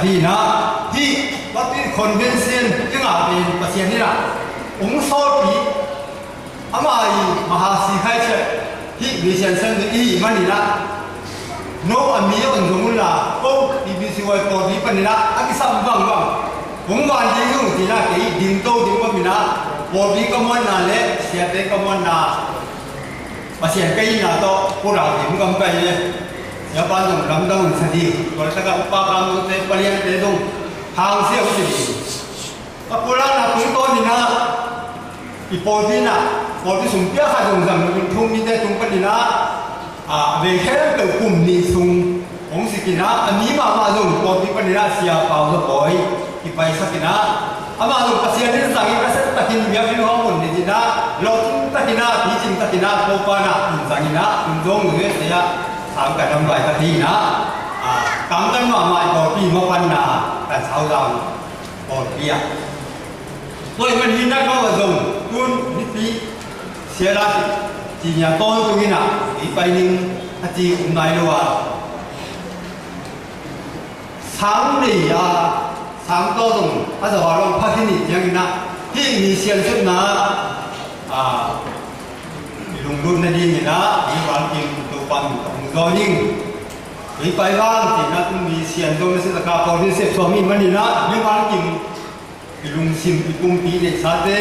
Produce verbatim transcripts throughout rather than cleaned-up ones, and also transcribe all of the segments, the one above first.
Hi na, hih Baptist Convention i ngah pen Pasian in ah hong sawlpih, ama i mahasi khai ciat hih mission centre i hih manin ah, no a mi a on zong unla, ko T B C Y pawlpi panin ah a kisam bangbang hong van ding hi ung ci-in ah, kei dingto ding om in ah, pawlpi ka muanna le siate ka muanna, Pasian ka itna tawh pulak ding, hong gamkai le, siapa zong lamdang un sa ding, tua laitak ah upa kamnote, paliante zong hangsia uh ci ding. Ka pulakna tungtawn in ah, i pawlpi in ah, pawlpi sum pia khat zong zang lo in, thu-um mite tung panin ah, a vei khempeuh kum nih sung hong sik in ah, a mi mahmah zong pawlpi panin ah Sia Pau Za Pawi kipaisak in ah, amah zong Pasian in zang in, a set takin biakinn hong hun ding in ah, lawhcing takin ah, picing takin ah, Topa in ah hun zang in ah, hun zong uh hi, sia, sang ka dam lai ka thei in ah, ah, kamtan mahmah i pawlpi mapanna, kan sau zang pawlpi ah. Tua ahih manin ah, ka va zong tun hiti sia la ci nia, tawntung in ah ei pai ning a ci um nai lo a, sang nei a, sang tawh zong a za a long pha hi ni ciangin ah, hih mission sepna, a, i lunglut nadingin ah, i vankim Topa min tawh hong zawn ing. Ei pai vang ci-in ah, tun mission zong na si taka pawlpi sep suak mi manin ah, i vankim, i lungsim, i pumpi neihsate,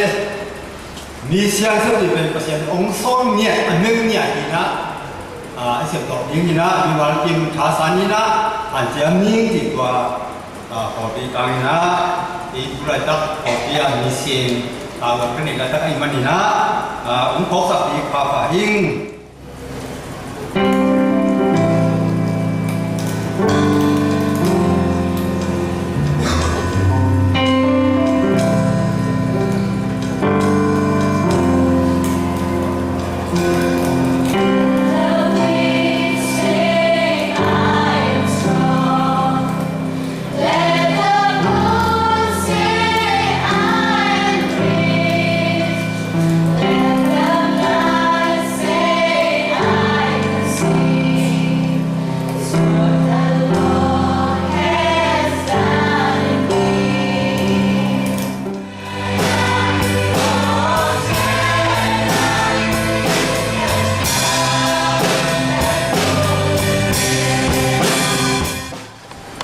mission sep ding pen Pasian hong sawl ngiat, a neu ngiat hi-in ah, a, i sep tawh ding hi-in ah, mi vankim thasan in ah hanciam ning ci, tua, a, pawlpi tang in ah, i tu laitak pawlpi ah mission a, tua ka neih laitak ahih manin ah, a, hong phawksak ding pha pha ing.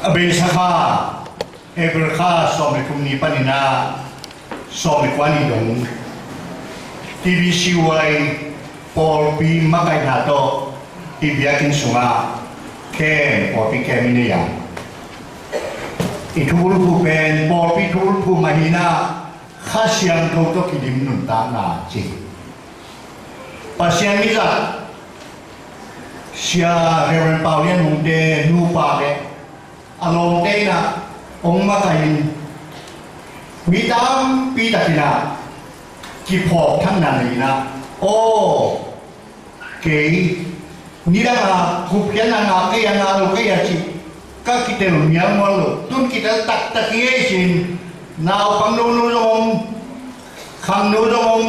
A beisa kha, April kha sawm le thum ni panin ah sawm le kua ni dong, T B C Y pawlpi makaihna tawh i biakinn sungah camp, pawlpi camp i nei a, i thubulphuh pen pawlpi thubulphuh mah hi-in ah, Kha Siangtho tawh kidim nuntakna ci. Pasian mizat Sia Reverend Pau Lian Hungte nupa le a lawmte in ah hong makaih in, mi tampi tak in ah kiphawk thakna nei in ah, aw, kei nidang a gupkhiatna ngah kei a, ngah lo kei a cih ka kitel mialmual lo, tun kitel taktak hi ei ci-in, naupang nunu zong om, khangno zong om,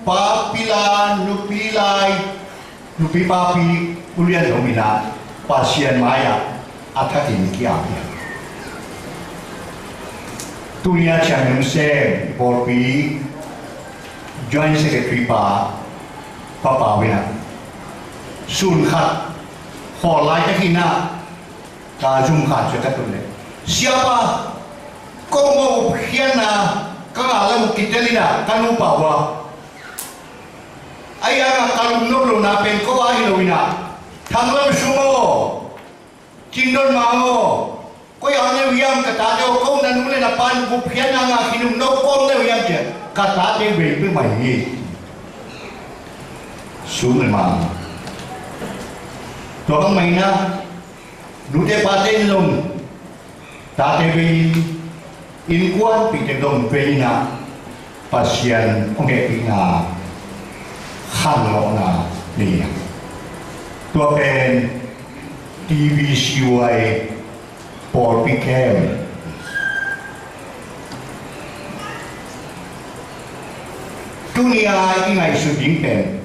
papi la, nupi lai, nupi papi, ulian zong om in ah, Pasian mai-ah a thakin ki-ap hi. Tuni a ciang hong sem pawlpi Joint Secretary pa, Pa Pau in ah, sun khat khawl laitak in ah, ka zum khan cia ka tun leh, Siapa, ko maw gupkhiatna ka ngah lam uh kitel in ah ka nupa uh a, ahi hangin ka lungnuam lohna pen ko a hi lo in ah, Thang Lam Sum aw, Cin Don Mang aw, koi a ne uh hiam ka tate aw, ko na nu le na pa in gupkhiatna ngah khin uh, no ko ne uh hiam ci-a ka tate vei peuhmah hi. Sum le mang, tua bangmah in ah, nute pate in zong tate vei in, innkuanpihte zong vei in ah, Pasian hong hehpihna khanlawhna nei a. Tua pen T B C Y pawlpi camp. Tuni a i ngaihsut ding pen,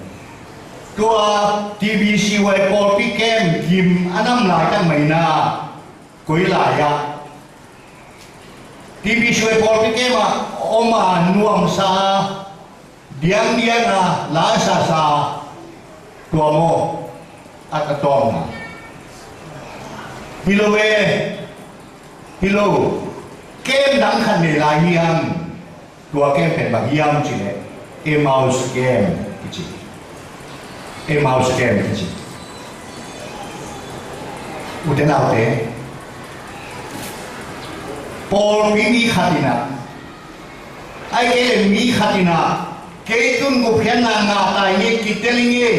tua T B C Y pawlpi camp gim a nam laitak mah in ah, koi lai-ah T B C pawlpi kem ah om a nuamsa, diangdiang a la sasa, tua maw, a tatawmna. Hi lo ve, hi lo. Kem dang khat nei lai hiam? Tua kem pen bang hiam cih leh Emmaus kem kici. Emmaus kem kici. Ute naute, pawlpi mi khat in ah, ahih kei leh mi khat in ah, kei tun gupkhiatna ngah ta ing ei, kitel ing ei,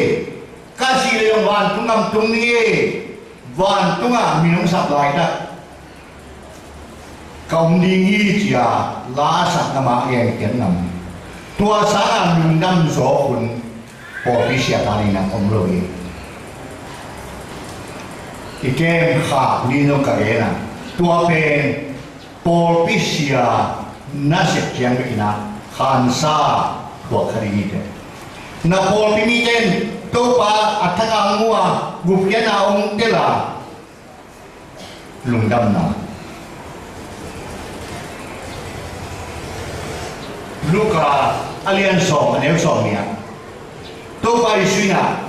ka sih leh zong vantung gam tung ning ei, vantungah mi hong sap laitak ka om ding hi, ci-a la a sakna mah a genkhiat ngam. Tua sangin lungdam zawk hun pawlpi sia ta ni-in ah om lo hi. I kem khak ni zong ka gen a, tua pen pawlpi sia nasep ciang bek in ah khansa thuak kha ding hi teh. Na pawlpi mite in Topa a thak a hong mu a, gupkhiatna hong tel a, lungdamna. Luka a lian sawm, a neu sawm nih ah, Topa Jesuh in ah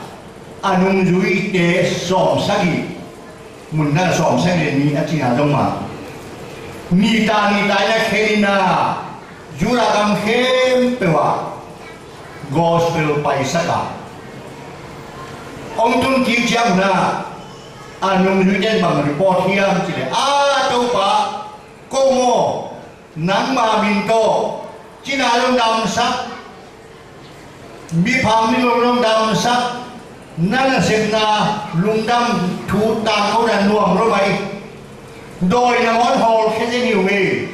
a nungzuite sawmsagih, mun dang sawmsagih le nih a cihna zong mah, nita nita in ah khen in ah, Judah gam khempeuh ah gospel paisak a, hong tun kik ciang hun ah, a nungzuite in bang report hiam cih leh, "A Topa, ko maw, nangma min tawh cina zong damsak, mipham mizom zong damsak, na nasepna lungdam thu tangkona nuam lo mai. Dawi nangawn hawlkhia zen hi ung ei.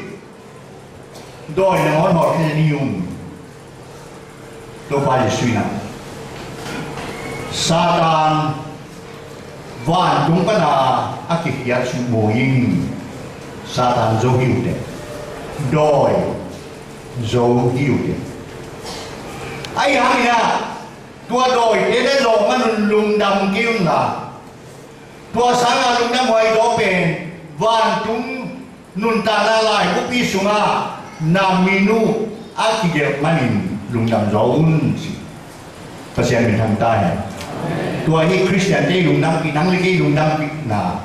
Dawi nangawn hawlkhia zen hi ung." Topa Jesuh in ah, Satan vantung pana a kikhiat suk buin, Satan zo hi uh teh, dawi zo hi uh teh. Ahih hangin ah, tua dawite na zawh man un lungdam kei un la, tua sangin lungdamhuai zaw pen vantung nuntakna laibupi sungah na min uh a kigelh manin lungdam zaw un, ci. Pasian minthang ta hen. Tua hi Khristiante lungdampih, nang le kei lungdampihna.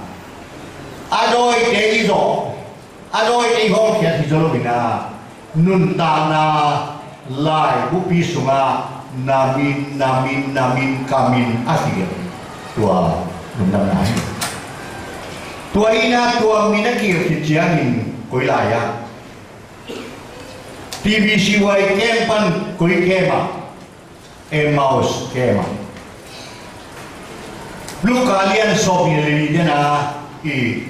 A dawite i zawh, a dawite i hawlkhiat hi zaw lo-in ah, nuntakna laibupi sungah na min, na min, na min, ka min a kigelh, tua lungdamna hi. Tua hi-in ah tua min a kigelh khit ciangin koi lai-ah, T B C Y kem pan koi kem ah, Emmaus kem ah. Luka lian sawm nih le nih den a, i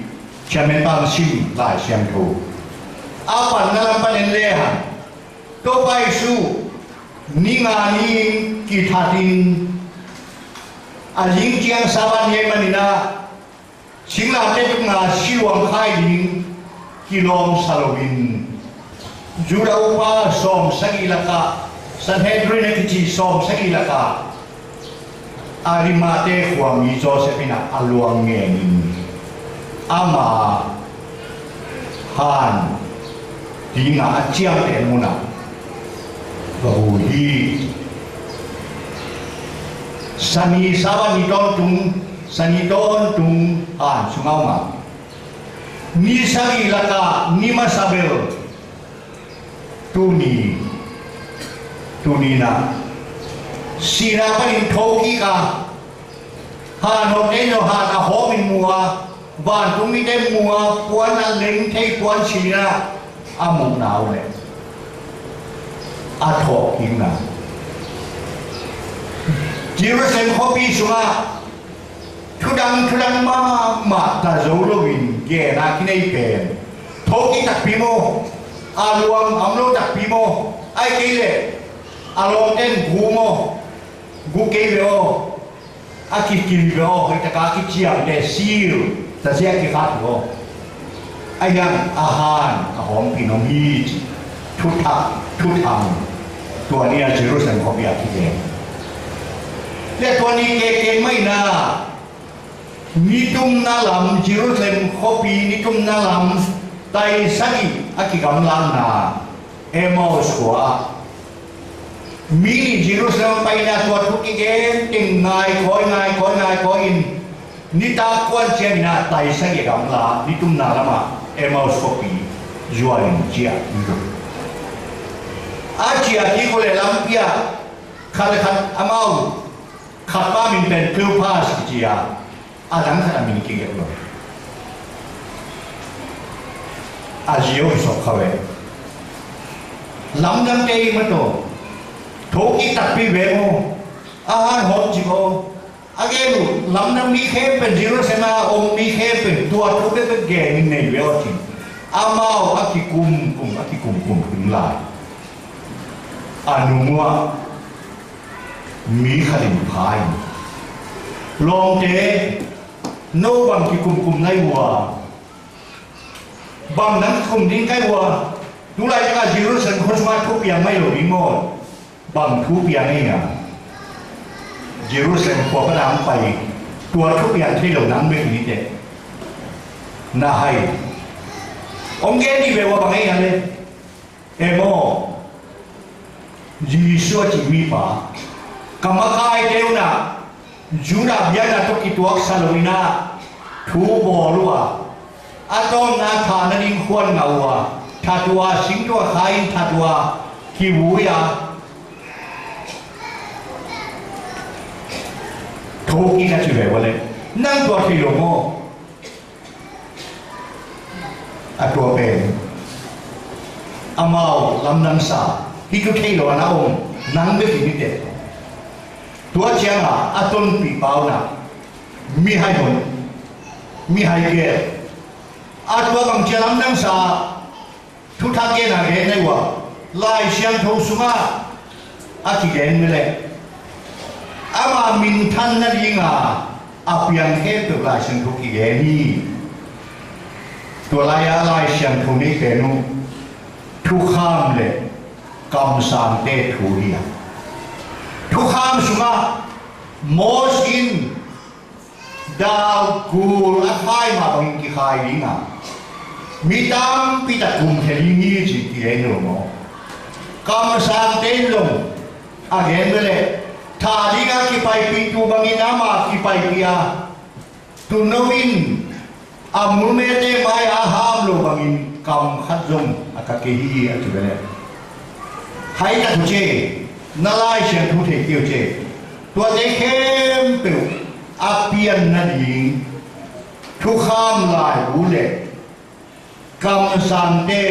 chairman pang sim Lai Siangtho a panna lam pan en le hang, Topa Jesuh ni nga ni kithatin, a zing ciang Sabbath ni ahih manin ah, singlamteh tuk nga si luang khai ding kilawmsa loin, Judah upa sawmsagih lakah, Sanhedrin a kici sawmsagih lakah, Arimathea khuami Joseph in ah a luang ngenin, ama han dingin a ciamteh munah va hu hi. Sani Sabbath ni tawntung, sani tawntung han sungah om a, ni sagih lakah ni masa bel, tuni, tuni-in ah sihna panin thokik a, han hawmte in zong han a hawmin mu a, vantung mite in mu a, puan a leng thei puan silin ah a muhna uh leh a thawhkikna. Jerusalem khuapi sungah thudang, thudang mahmah ta zo loin gen a kinei pen, thokik takpi maw, a luang a om lo takpi maw, ahih kei leh a lawmte in gu maw, gu kei ve aw, a kikil ve aw, hoih takin a kiciamteh, seal, tazia kikhat ve aw. Ahih hang a han a hawmpih nuam hi, ci. Thuthak, thuthang, tua ni-a Jerusalem khuapi ah kigen. Le tua ni kekek mah in ah, nitumna lam, Jerusalem khuapi nitumna lam, tai sagih, a kigamlatna Emmaus khua ah mi nih Jerusalem paina tua thu kigen teng ngaikawi ngaikawi ngaikawi in nitak kuan ciangin ah taisagih gamla nitumna lamah Emmaus khuapi zuan in ciah in lut. A ciah kik uh leh lampi ah khat le khat amau khat pa min pen Cleopas kici a, a dang khat a min kigelh lo. A zia uh sawk kha ve. Lamdangte i mataw thokik takpi ve maw? A han hawm ci maw? A gen uh lamdang mi khempeuh Jerusalem a om mi khempeuh tua thu bekbek gen in nei ve aw ci. Amau a kikumkum a kikumkum ding lai a nung uh ah mi khat in pha in, lawmte, no bang kikumkum nai uh a, bang dang kikum ding kai uh a, tulaitak a Jerusalem khua sungah thu piang mai lo ding maw? Bang thu piang ei a, Jerusalem khua pan a hong pai tua thu piang thei lo nang bek ni teh. Na hai hong gen dih ve ua bang ei a le. Em aw, Jesu a cih mipa, ka makaite un ah Judah biakna tawh kituaksa lo in ah thu bawl uh a, a tawpna thah nading khuan ngah uh a, that uh a, singtawh a khai in that uh a, kivui a, thokik a ci ve ua leh nang tua thei lo maw? A tua pen amau lamdangsa hi thu thei lo a na om nang bek hi ni teh. Tua ciangah a tonpih pa un ah mihai hon, mihai gel, a tua bangcia lamdangsa thuthak gen a gen nai uh a, Lai Siangtho sungah a kigen mi leh ama minthan nadinga a piang khempeuh Lai Siangtho kigen hi. Tua lai-a Lai Siangtho nei pen uh thukham le kamsangte thu hi a, thukham sungah Moses in dal kul a khai mah bangin kikhai ding a, mi tampi tak kumkhia ding hi ci kigen lo maw? Kamsangte in zong a gen ve leh thah ding a kipaipih tu bangin amah kipaipih a, tuuno in a mulmete mai-ah a ham lo bangin kam khat zong a ka kei hi a ci ve leh hai tak uh ce, na Lai Siangtho thei kei uh ce. Tuate khempeuh a pian nading thukham laibu le kamsangte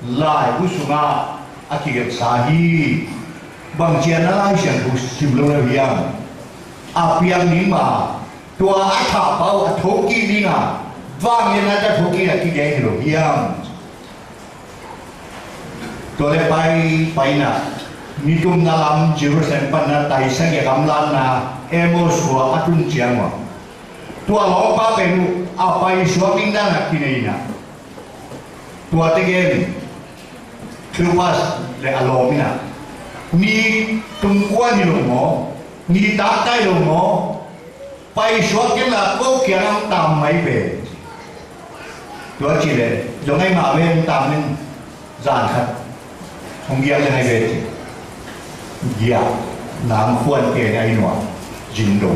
laibu sungah a kigelhsa hi. Bangcia na Lai Siangtho sim lo le uh hiam? A piang ding mah tua a thahpa uh a thokik ding a, vangliatna a thokik a kigen hi lo hiam? Tua le pai pai in ah nitumna lam Jerusalem pan a taisagih a gamlatna Emmaus khua a tun ciang uh a, tua lawmpa pen uh a paisuak ding dan a kinei in ah, tuate gen Cleopas le a lawm in ah, ni tung kuan hi lo maw? Ni taktai lo maw? Paisuak kenla ko kiang ang tam mai ve. Tua ci le zong ai mah ve ang tam in zan khat hong giak le ngai ve ci. Giak nang khuan ke ngai nuam zin do.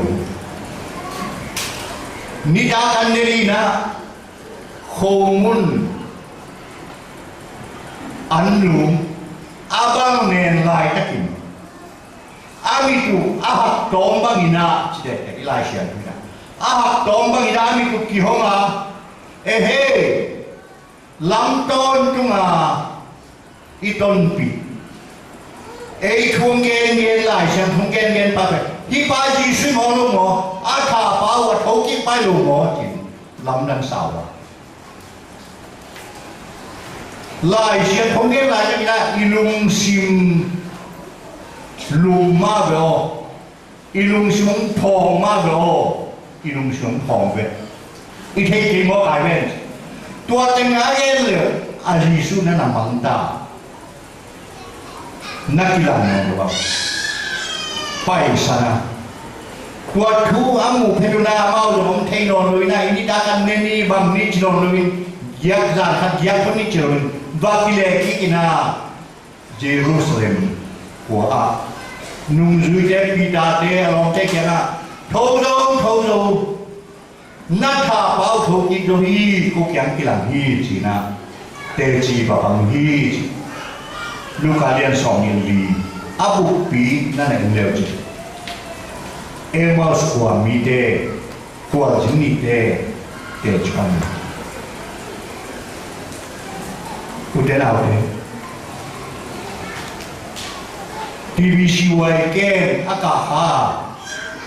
Nitak an ne li na khomun an lum a bang nen laitakin a mit uh a hak tawm bangin ah ci tektek i Lai Siangtho in ah a hak tawm bangin ah a mit uh kihong a, ehe, lam tawntung a i tonpih ei thu hong gengen Lai Siangtho hong gengen pa pen hih pa Jesuh maw lo maw, a thahpa uh a thokik pa hi lo maw ci lamdang sa uh a. Lai Siangtho gen lai ka kina i lungsim lum mah ve aw, i lungsim hong phawng mah ve aw, i lungsim hong phawng ve. I theih kei mawk ai ve. Tua teng a en le a Jesuh na na mang ta. Na kilang nawn lo a, paisan a, tua thu a muh phet un a amau zong hong thei nawn lo in a, i nitak an ne ni bang ni ci nawn lo in, giak zan khat giak thon ni ci lo in, Va kileh kik in ah Jerusalem khua ah nungzuite Peter-te a lawmte kiangah, "Tho zo, tho zo, na thahpa uh tho kik zo hi, ko kiang kilang hi," ci-in ah teci va bang hi, ci. Luka lian sawm nih le li a bukpi na na en le uh cin, Emmaus khua mite, khualzin nihte teci pan hi. Ute naute, T B C Y camp a kah kha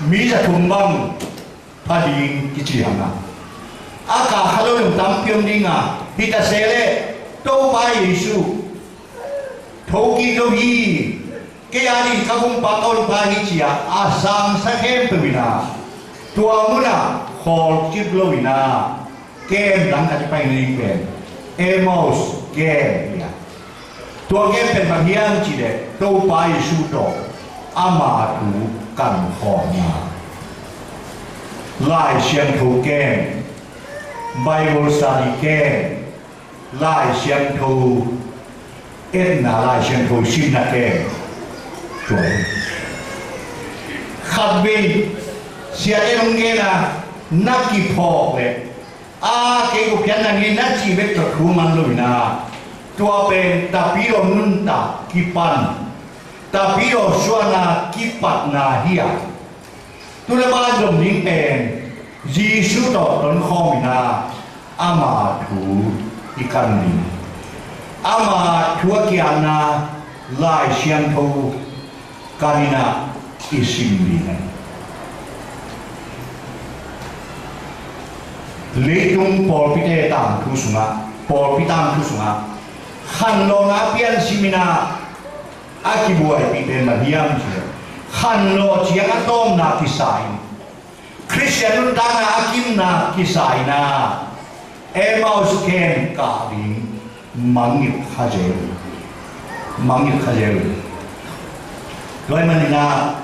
mi za thum bang pha ding kici hang a, a kah kha lo leng tampi om ding a, hi ta se leh Topa Jesu tho kik zo hi, kei a ding ka Honpa, ka Honpa hi, ci-a a sangsa khempeuh in ah tua mun ah khawlcip lo in ah camp dang khat i pai nading pen Emmaus camp hi a. Tua camp pen bang hiam cih leh Topa Jesu tawh ama thu kan khawmna, Lai Siangtho camp, Bible study camp, Lai Siangtho etna, Lai Siangtho simna camp, tua hi. Khatvei siate nong gen a, na kiphawk leh, a, kei gupkhiatna ngei na cih bek tawh thu man lo in ah, tua pen Tapidaw nuntak kipan, Tapidaw suahna kipatna hi a, tu le ban zom ding pen Jesu tawh tonkhawm in ah ama thu i kan ding, ama thu a kiatna Lai Siangtho kan in ah i sim ding a. Leitung pawlpite tangthu sungah, pawlpi tangthu sungah khanlawhna a piansim in ah a kibuaipih pen bang hiam cih leh, khanlawh ciang a tawpna kisa in, Khristian nuntakna a kimna kisa in ah Emmaus camp kah ding mangngilh kha zel, mangngilh kha zel. Tua ahih manin ah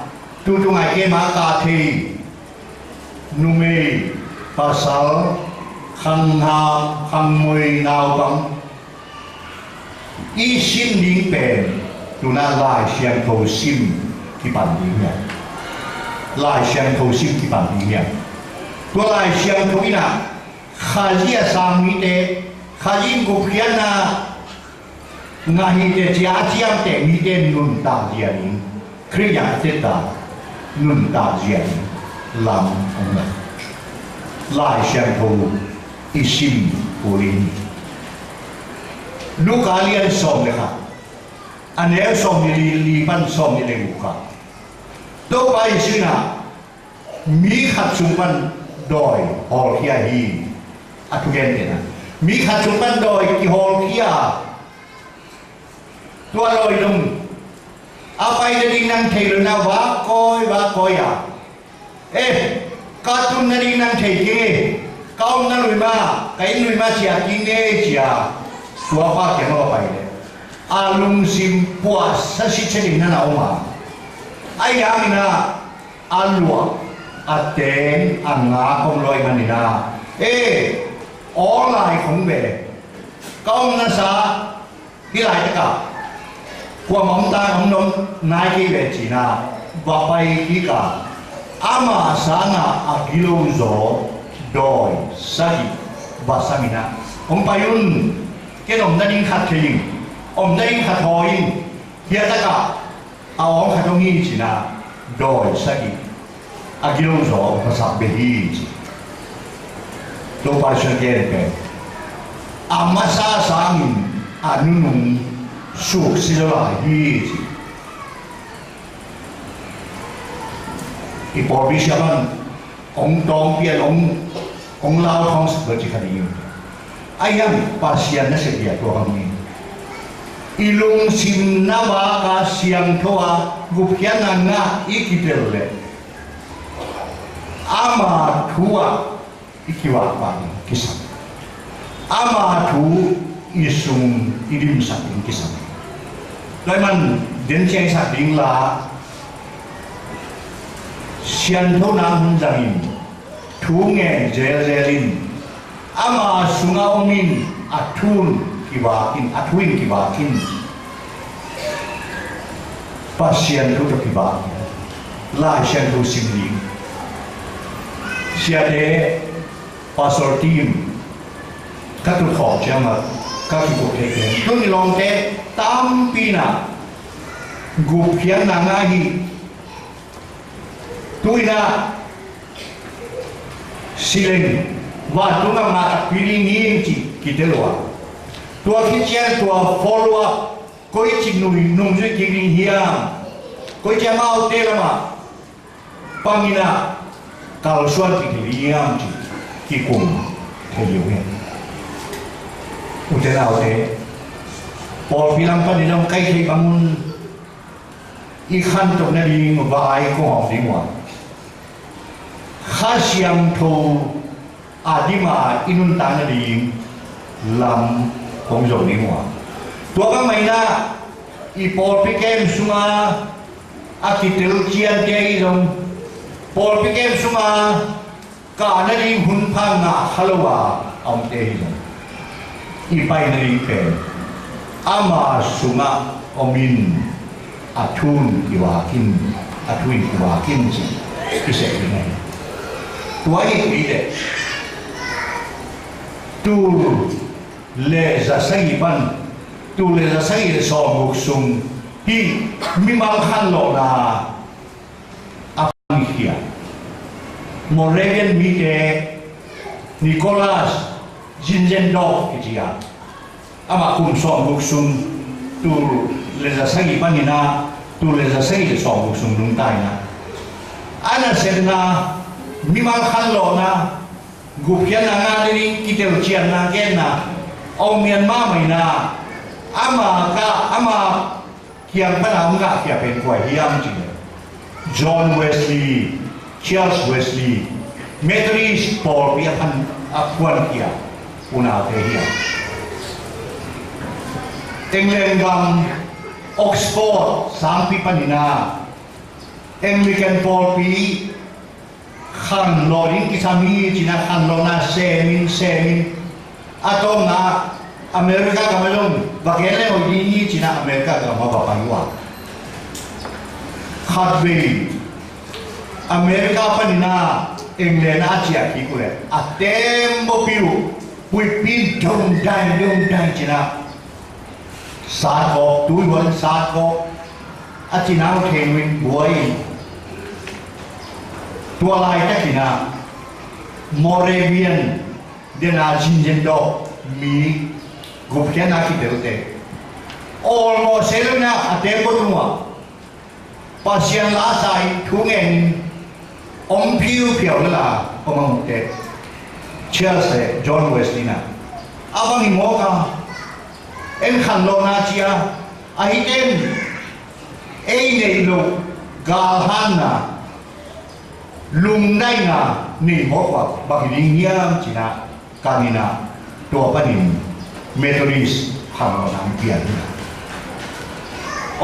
tu tung a camp a kah thei numei, pasal, khangham, khangmoi, naupang i sim ding pen tu-in ah Lai Siangtho sim kipan ding hi hang. Lai Siangtho sim kipan ding hi hang. Tua Lai Siangtho in ah Khazih a sang mite, Khazih in gupkhiatna ngah hi teh ci-a a ciamteh mite nuntak zia ding, Khrih a teta nuntak zia ding lam om lo. Lai Siangtho i sim kul in, Luka lian sawm le khat, a neu sawm nih le li pan sawm nih le guk ah, Topa Jesu in ah mi khat sung pan dawi hawlkhia hi. A thugente in ah mi khat sung pan dawi kihawlkhia. Tua dawi zong a pai nading nang thei lo in ah va kawi, va kawi a, "Eh, ka tun nading nang thei kei, ka omna lui mah, ka inn lui mah ciah kik ni," ci-a tua pa kiang a va pai leh a lungsim puahsa sitset in na na om a, ahih hangin ah a luah, a teng, a ngak om lo ahih manin ah, "Eh, aw lai khong ve, ka omnasa hih laitak ah kuamah om ta, om nai kei ve," ci-in ah va pai kik a, ama sangah a gilo zaw dawi sagih va sam in ah, "Hong pai un, ken omna ding khat thei ing, omna ding khat hawi ing, hih laitak ah a awng khat hong hi," ci-in ah dawi sagih a gilo zaw a va sak beh hi, ci. Topa Jesu in a gen pen a masa sangin a nunung suksi zaw lai hi, ci. I pawlpi siapa in hong tawng pian, hong, hong lau thawng sak lo ci kha ding hi. Ahih hang Pasian nasep hi a, tua bang hi. I lungsim na vak a, siangtho a, gupkhiatna ngah i kitel leh ama thu ah i kivak pah ding kisam. Ama thu i sung i dimsak ding kisam. Tua ahih man den ciang i sak ding la, sianthona hun zangin, thu ngen zelzel in, ama sungah om in, a thu in kivak in, a thu in kivak in. Pasian thu tawh kivak in. Lai Siangtho sim ding. Siate, pastor team, ka tutkhawm ciangah ka kikup thei pen. Tuni lawngte tampi in ah gupkhiatna ngah hi. Tu-in ah sileng vantung a ngah takpi ding hi ci kitel uh a, tua khit ciang tua follow up koici nungzui kik ding hiam, koici amaute lamah pang in ah kalsuan kik ding hiam ci kikum thei uh hi. Ute naute, pawlpi lam panin hong kai thei bang un i khantoh nading vai kong hawm ding uh a, Kha Siangtho a dim a i nuntak nading lam kong zo ding uh a. Tua bangmah in ah i pawlpi kem sungah a kitel ciante i zong, pawlpi kem sungah kah nading hun pha ngah kha lo a a omte hi lo. I pai nading pen ama sungah om in, a thu in kivak in, a thu in kivak in ci i sep ding ahi. Tua hi kei leh tul le za sagih pan, tul le za sagih le sawmguk sung hih mimal khanlawhna a pang khia. Moravian mite, Nicholas Zinzendorf kici a, amah kum sawmguk sung, tul le za sagih panin ah tul le za sagih le sawmguk sung nungta in ah, a nasepna, mimal khanlawhna, gupkhiatna ngah nading kitelcianna, genna a om mian mahmah in ah, ama ka, ama kiang pan a hong ngahkhia pen kua hiam cih leh, John Wesley, Charles Wesley, Methodist pawlpi a phan, a phuankhia unaute hi a. England gam Oxford sangpi panin ah Anglican pawlpi khanlawh ding kisam hi ci-in ah khanlawhna semin, semin, a tawpna America gam ah zong va gen leng hoih ding hi ci-in ah America gam ah va pai uh a. Khatvei America panin ah England ah a ciah kik uh leh a tembaw pi uh, huihpi in dongdai, dongdai ci-in ah, satkawk, tuihuan satkawk, a cinau thei uh in buai in. Tua laitakin ah Moravian, den a Zinzendorf mi gupkhiatna kitelte awlmawh se lo in ah a tembaw tungah Pasian la a sa in thu ngen in om phiuphiau lel a om a, mute Charles le John Wesley in ah, a bang hi mawk a, en khanlawhna ci a, ahih teh ei neih loh galhanna, lungdaina nei mawk uh a, bang hi ding hiam ci-in ah, kan in ah, tua panin Methodist khanlawhna hong pian hi a.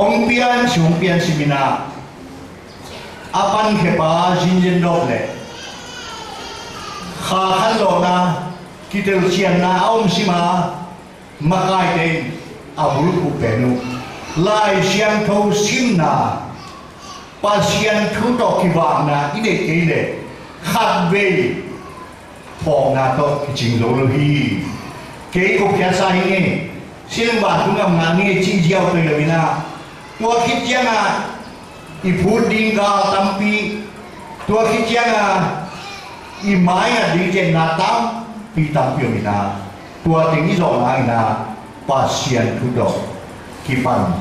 Hong pian sim, hong pian sim in ah, a pankhiapa Zinzendorf le Kha khanlawhna kitelcianna a om sim a, makaite in a bulphuh pen uh Lai Siangtho simna, Pasian thu tawh kivakna i neih kei leh khatvei phawkna tawh kicing zo lo hi. Kei gupkhiatsa hi ing e, sining vantung gam ngah ing e cih ziau toi lo in ah, tua khit ciangah i phut ding gal tampi, tua khit ciangah i maingat ding cianna tampi, tampi om in ah, tua teng i zawhna in ah Pasian thu tawh kipan,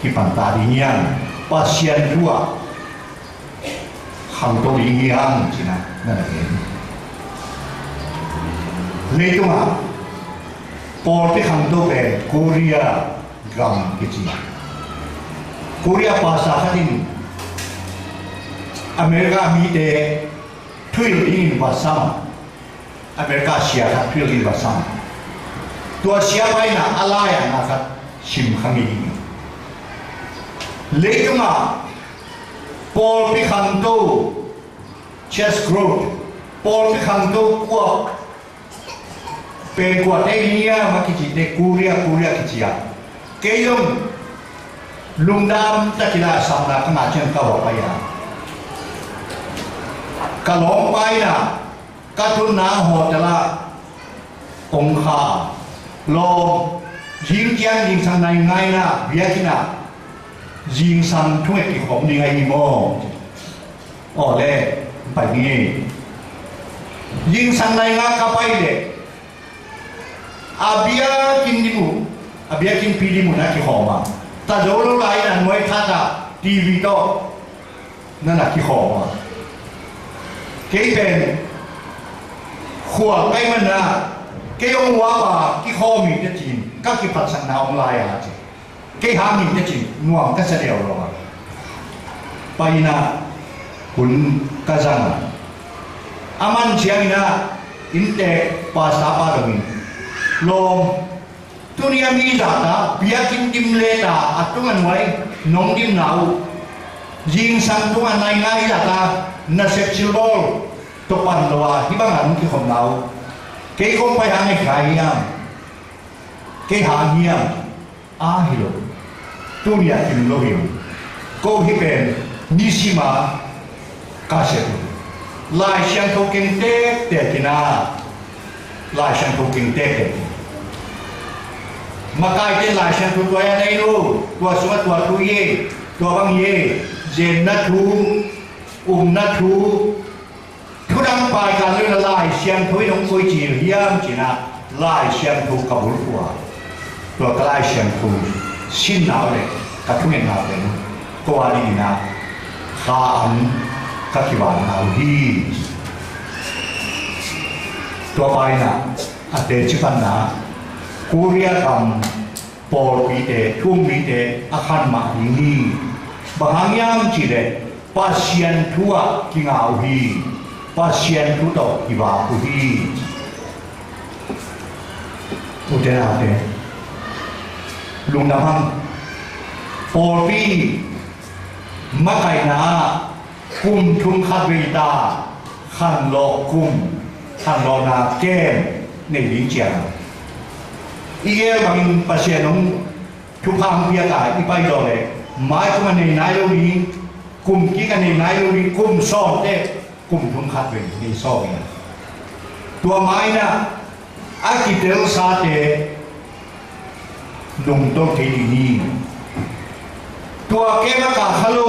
kipan ta ding hiam, Pasian thu ah khangto ding hiam ci-in ah na na gen. Leitungah pawlpi khangto pen Korea gam kici. Korea pastor khat in America mite thuhilh dingin va sam a, America sia khat thuhilh dingin va sam a, tua siapa in ah a lai-ah na khat sim kha ngei hi. Leitungah pawlpi khangto, church growth, pawlpi khangto kuak Pen kuate hi hiam a kicite, Korea, Korea kici a. Kei zong lungdam takin a sapna ka ngah ciang ka va pai a, ka lawmpa in a, ka tunna hotel ah kong kha a, lawm, zing ciang zingsang nai nga in a, biakinn ah zingsang thunget kikhawm ding ahi maw? Aw le, pai ni. Zingsang nai nga ka pai leh, a biakinn dim uh, a biakinnpi dim uh na kikhawm a, ta zo lo lai in a nuai khat ah T V tawh na na kikhawm a. Kei pen khual kai man a, kei hong uap a, kikhawm hi teh ci-in ka kiphatsakna om lai a ci. Kei hang hi teh ci-in nuam ka sa deuh lo a. Pai in a hun ka zang a, a man ciangin a inntek pastor pa dongin, lawm, tuni a mi zahta biakinn dim le ta, a tung a nuai nong dimna uh, zingsang tung a nai nga i zahta nasep silbawl tawh pan lo a, hih bang a nong kikhopna uh, kei kong pai hang a hi kha hiam? Kei hang hiam? A hi lo. Tuni a kim lo hi uh. Ko hih pen nisim a ka sep uh. Lai Siangtho keng tektek in a, Lai Siangtho keng tektek in. Makaite Lai Siangtho tua a nei lo, tua sungah tua thu hi e, tua bang hi e, zenna thu, umna thu, thudang pai ka lo in a, Lai Siangtho in hong koici hiam ci-in a, Lai Siangtho ka bulphuh a, tua ka Lai Siangtho sinna uh le ka thungetna pen ko a dingin a kha an ka kivanna uh hi. Tua pa in a, a teci panna, Korea gam pawlpite, thu-um mite a khan mah ding hi. Bang hang hiam cih leh Pasian thu ah kingah uh hi. Pasian thu tawh kivak uh hi. Ute naute, lungdam hang. Pawlpi makaihna ah kum thum khat vei ta khanlawh kum, khanlawhna kem nei ding ciang. I gel bangin Pasian hong thupha hong piak a i pai zawh leh, mai kum a nei nai lo ding, kum kik a nei nai lo ding, kum sawm teh kum thum khat vei nei sawm hi. Tua mai-in a kitelsate nungtolh kei ding hi. Tua kem a kah kha lo,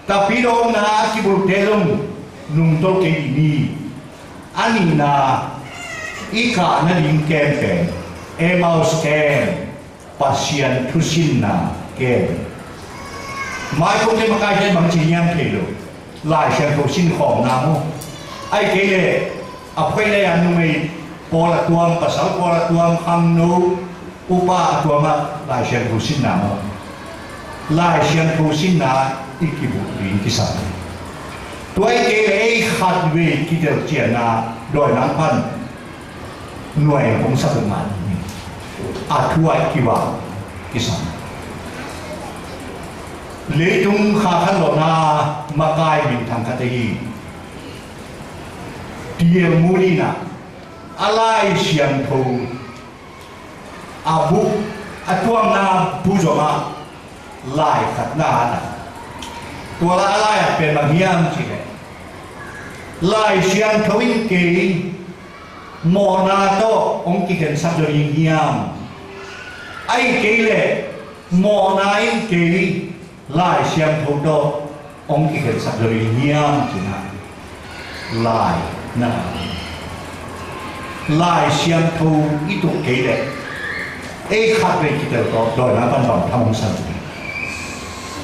tapidaw omna a kibulhte zong nungtolh kei ding hi. A nihna, i kah nading kem pen Emmaus kem, Pasian thusinna kem. Mai kong te makaite bang ci hiam thei lo, Lai Siangtho sin khawmna maw? Ahih kei leh a phuai lei a numei pawl a tuam, pasal pawl a tuam, khangno upa a tuam ah Lai Siangtho sinna maw? Lai Siangtho sinna i kibuh ding kisam. Tua ahih kei leh ei khatvei kitel cianna dawi nang pan nuai hong sak uh mah ding hi. A thu ah i kivak kisam. Leitung kha khanlawhna makai minthang khat ahi T L Moody in a, a Lai Siangtho a bu, a tuamna bu zomah lai khat na at a. Tua lai a lai at pen bang hiam cih leh, Lai Siangtho in kei mawhna tawh hong kikhensak zaw ding hiam? Ahih kei leh mawhna in kei Lai Siangtho tawh hong kikhensak zaw ding hiam cih na, lai na. Lai Siangtho i tuh kei leh ei khatvei kitel tawh dawina pan bang tham hong sa ding?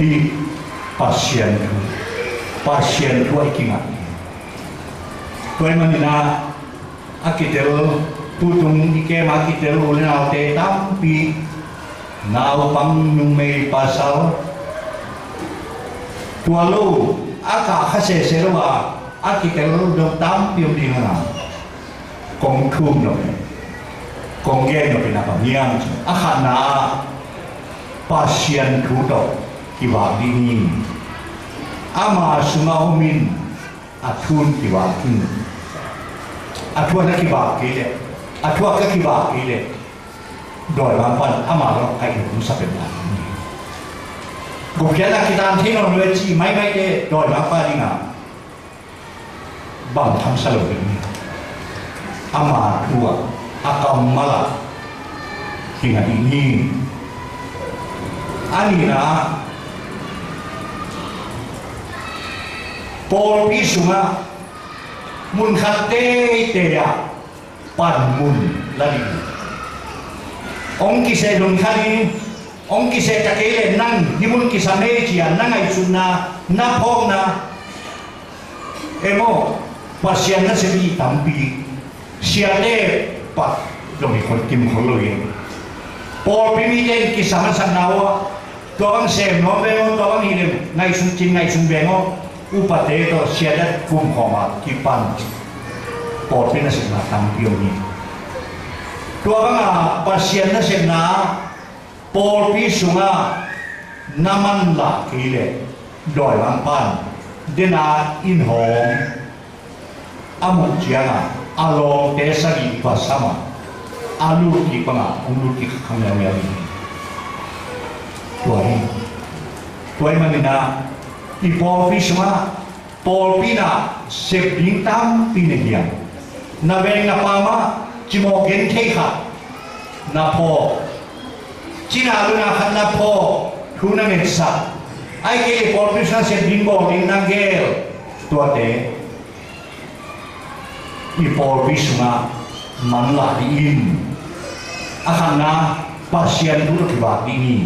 Hih Pasian thu, Pasian thu ah i kingah. Tua ahih manin a, a kitel, tutung i kem a kitel u le naute tampi, naupang, numei, pasal, tua lo a kah kha sese lo a, a kitel lo tampi om ding a, kong thum lo, kong gen lo pen a bang hiam cih leh, a khatna ah Pasian thu tawh kivak ding hi. Ama sungah om in, a thu in kivak in. A thu ah na kivak kei leh A thuak ka kibak kei leh dawimangpa'n ama lawng ka inn hong sa pen lai. Gupkhiatna kitan thei nawn lo e ci maimaite dawimangpa dinga bang tham sa lo ding hi. Ama thu ah, a kammal ah kinga ding hi. A nihna ah, pawlpi sungah mun khat teitei ah panmun la ding hi. Hong kiseh lungkham in, hong kiseh ta kei leh nang hih mun kisam ei ci-a na ngaihsutna, na phawkna emaw, Pasian nasem mi tampi, siate pat dong hi khol kim khol lo hi. Pawlpi mite in kisam a sakna uh ah, tua bang sem nuam veng aw, tua bang hi leh ngaihsun cin ngaihsun veng aw, upate tawh siate kumkhawm a kipan pawlpi nasepna tampi om hi. Tua banga Pasian nasepna pawlpi sungah na manlah kei leh dawimangpa'n dena inn hawng a muh ciangah a lawngte sagih va sam a, a lut kik bangah hong lut kik kha miaumiau hi. Tua hi. Tua ahih manin ah i pawlpi sungah pawlpi in ah sep ding tampi nei hiam? Na veng na pam ah cimawh genthei khat na phawk, cina luna khat na phawk, thu na ngetsak, ahih kei leh pawlpi sungah sep ding bawl ding na geel, tuate i pawlpi sungah manlah ding in, a khatna Pasian thu tawh kivak ding hi.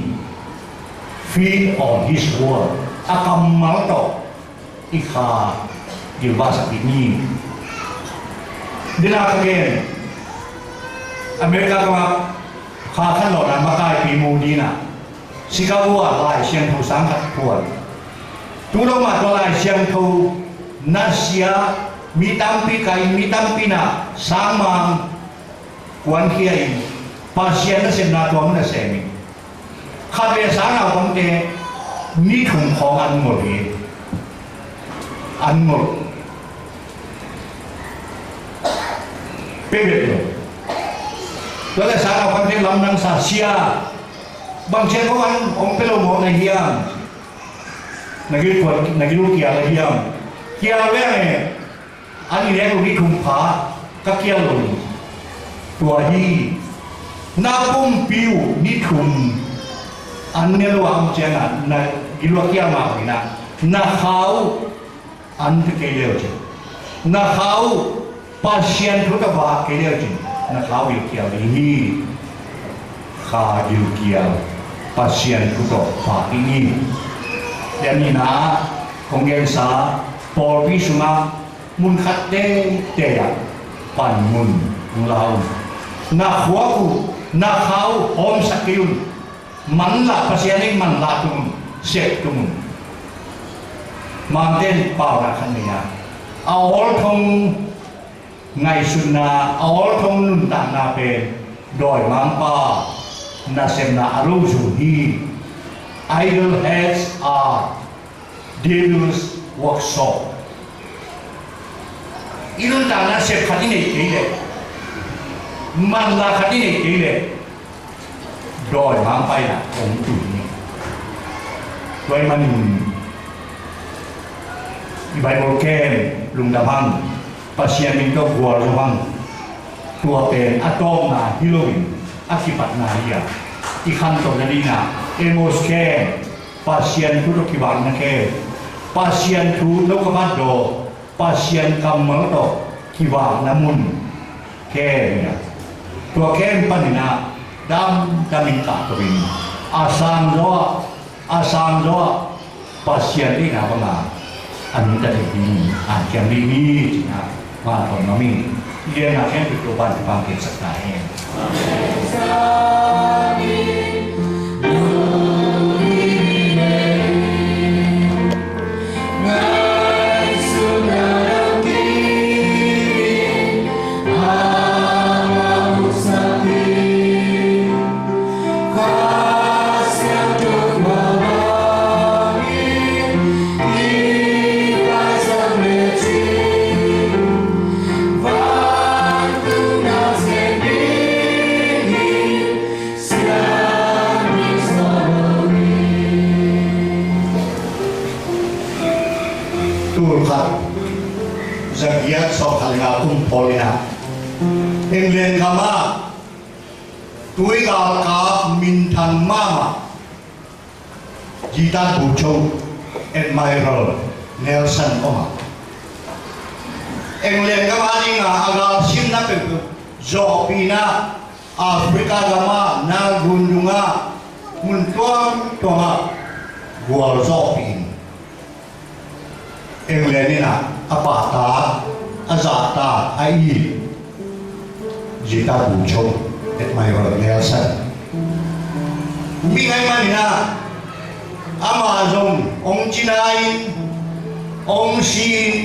Feed on his word. A kammal tawh i kha gilvahsak ding hi. Dena ka gen, America gam ah kha khanlawhna makaipi Moody in ah Chicago ah Lai Siangtho sang khat phuan. Tu lo mah tua Lai Siangtho nasia, mi tampi kai, mi tampi in ah sangmang kuankhia in, Pasian nasepna tua mun ah sem in, khatvei sang naupangte ni thum khawng an ngol hi. An ngol peuhpeuh lo. Tua leh sang naupangte lamdang sa, sia, bang ciang ko an hong pia lo mawk na hiam? Na gil kuan, na gil uh kial a hiam? Kial veng e. An i nek uh ni thum pha ka kial lo hi. Tua hi. Na pumpi uh ni thum an ne lo a om ciangin na gil uh a kial mah bangin ah na kha uh an pia kei le uh cin, na kha uh Pasian thu tawh vak kei le uh cin, na kha uh gilkial ding hi. Kha gilkial, Pasian thu tawh vak ding hi. Tua ahih manin ah kong gensa, pawlpi sungah mun khat teitei ah panmun hong la un. Na khuak uh, na kha uh hawmsak kei un. Manlah, Pasian in manlah tung un, sep tung un. Mangte in pauna khat nei a, a awlthong ngaihsutna, a awlthong nuntakna pen dawimangpa nasepna a lo zong hi. Idle hands are Devil's workshop. I nuntakna sep khat i neih kei leh, manlah khat i neih kei leh, dawimangpa in ah hong tun hi. Tua ahih manin i Bible kem lungdam hang, Pasian min tawh gualzo hang. Tua pen a tawpna hi loin a kipatna hi a, i khantohna dingin ah Amos kem, Pasian thu tawh kivakna kem, Pasian thu no ka mat daw, Pasian kammal tawh kivakna mun kem hi a, tua kem panin ah damdamin kahto in, a sangzaw ah, a sangzaw ah Pasian deihna banga a nungta thei ding, a kiam ding hi, ci-in ah mah tawh nuam ing. I genna khempeuh Topa'n thupha piaksak ta hen. Tul khat za giat sawm khat le nga kum pawl in ah England gam ah tuigalkap minthang mahmah Gideon Butcho, Admiral Nelson om a, England gam a ding a a galsimna peuhpeuh zawhpih in ah Africa gam ah, Nile gun dung ah, mun tuamtuam ah gualzawhpih in England in ah a pahtak, a zahtak, a it Gideon Butcho, Admiral Nelson. Hih bek mah bangin ah amah zong hong cina in, hong si in,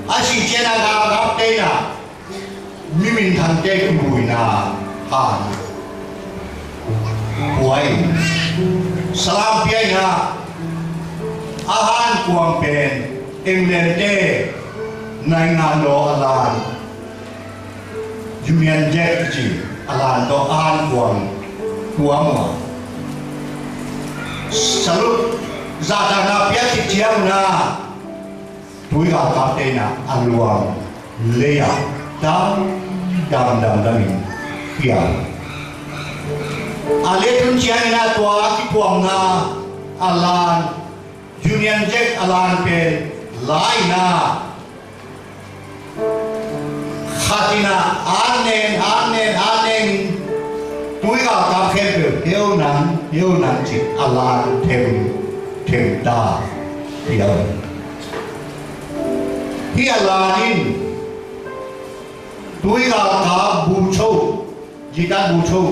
a sih ciangin a galkapte in ah mi minthangte kibuina han pua in, salam pia in ah, a hankuang pen Englandte naingan law a lan, Union Jack kici a lan tawh a hankuang tuam uh a, salute zahtakna pia khit ciang un ah tuigalkapte in ah a luang lei ah dam dam dam dam in pia. A lei tun ciangin ah tua a kituamna a lan, Union Jack a lan pen la in ah khat in ah an nen, an nen, an nen in tuigalkap khempeuh heu nang, heu nang ci a lan them, them ta pia. Hih a lan in tuigalkap Butcho, Gideon Butcho,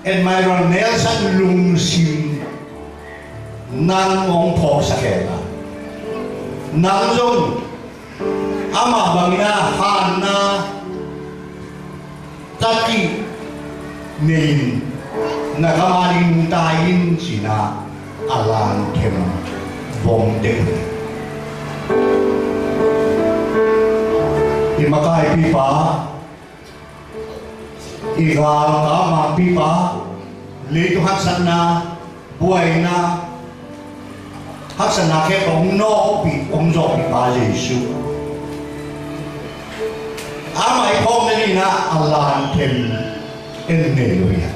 Admiral Nelson lungsim nang hong phawksak hen la, nang zong amah bangin ah hanna tatih nei in na gam a ding nungta in ci in ah a lan them bawm dek. I makaipipa, i galkap mangpipa, leitung haksatna, buaina, haksatna khempeuh hong nawkpih, hong zawhpihpa Jesuh, amah i phawk nading in ah a lan them en nei lo hi a.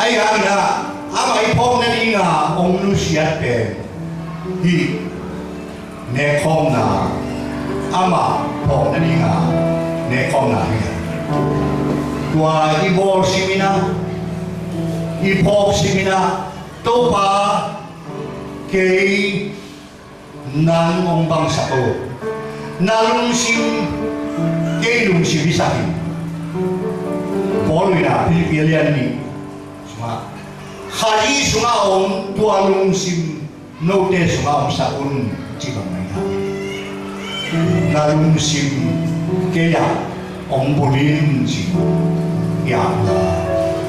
Ahi hangin ah amah i phawk nading a hong nusiat pen hih nekkhawmna, amah phawk nading a nekkhawmna hi a. Tua i bawl sim in ah, i phawk sim in ah, Topa, kei nang hong bangsak o. Na lungsim kei lungsim hi sak in. Paul in ah Philippi a lian nih sungah, Khrih sungah om tua lungsim note sungah omsak un, ci bang mah hi a. Na lungsim kei ah hong bul in, ci. Hi a,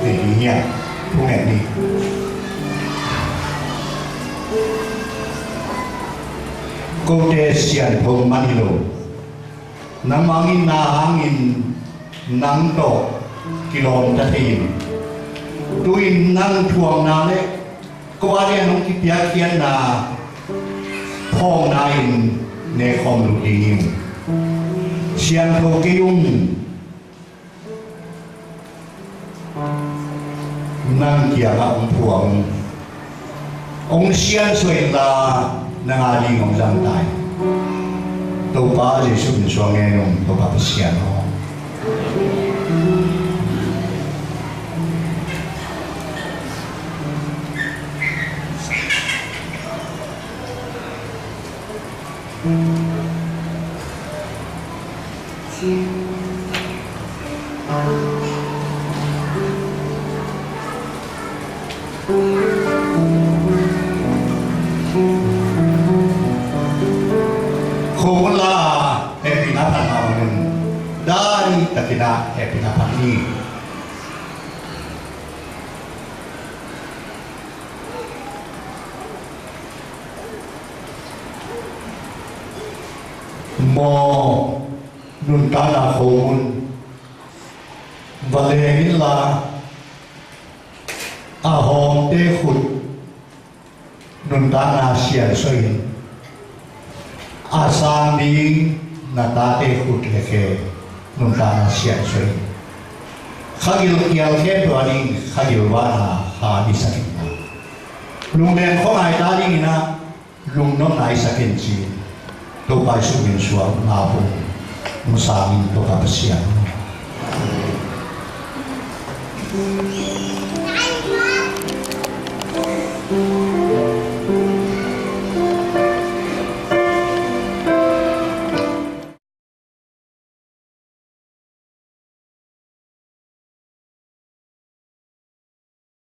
nei ding hi a, thungen ni. Kote siangtho mah hi lo. Nangmah hong itna hangin nang tawh kilawmta thei in, tu-in nang thuakna le ko a di'n hong kipiakkhiatna phawkna in nekkhawm lut ding hi. Siangtho kei ung. Nang kiangah hong phuang, hong siansuah inla, nang a ding hong zang ta in. Topa Jesuh min suang ngen ung, Topa Pasian aw. Khuamun la hehpihna phat mah bangin, dai takin ah hehpihna phat ni. Maw, nuntakna khuamun va leng inla, a hawmte khut Nuntakna siansuah in, a sang ding na tate khut le khe nuntakna siansuah in, khagil kial khempeuh a ding khagil vana ha i sak in, lungdeng khuangai ta dingin ah lungnopna i sak in ci-in Topa Jesuh min suang nga pung hong sang in Topa Pasian.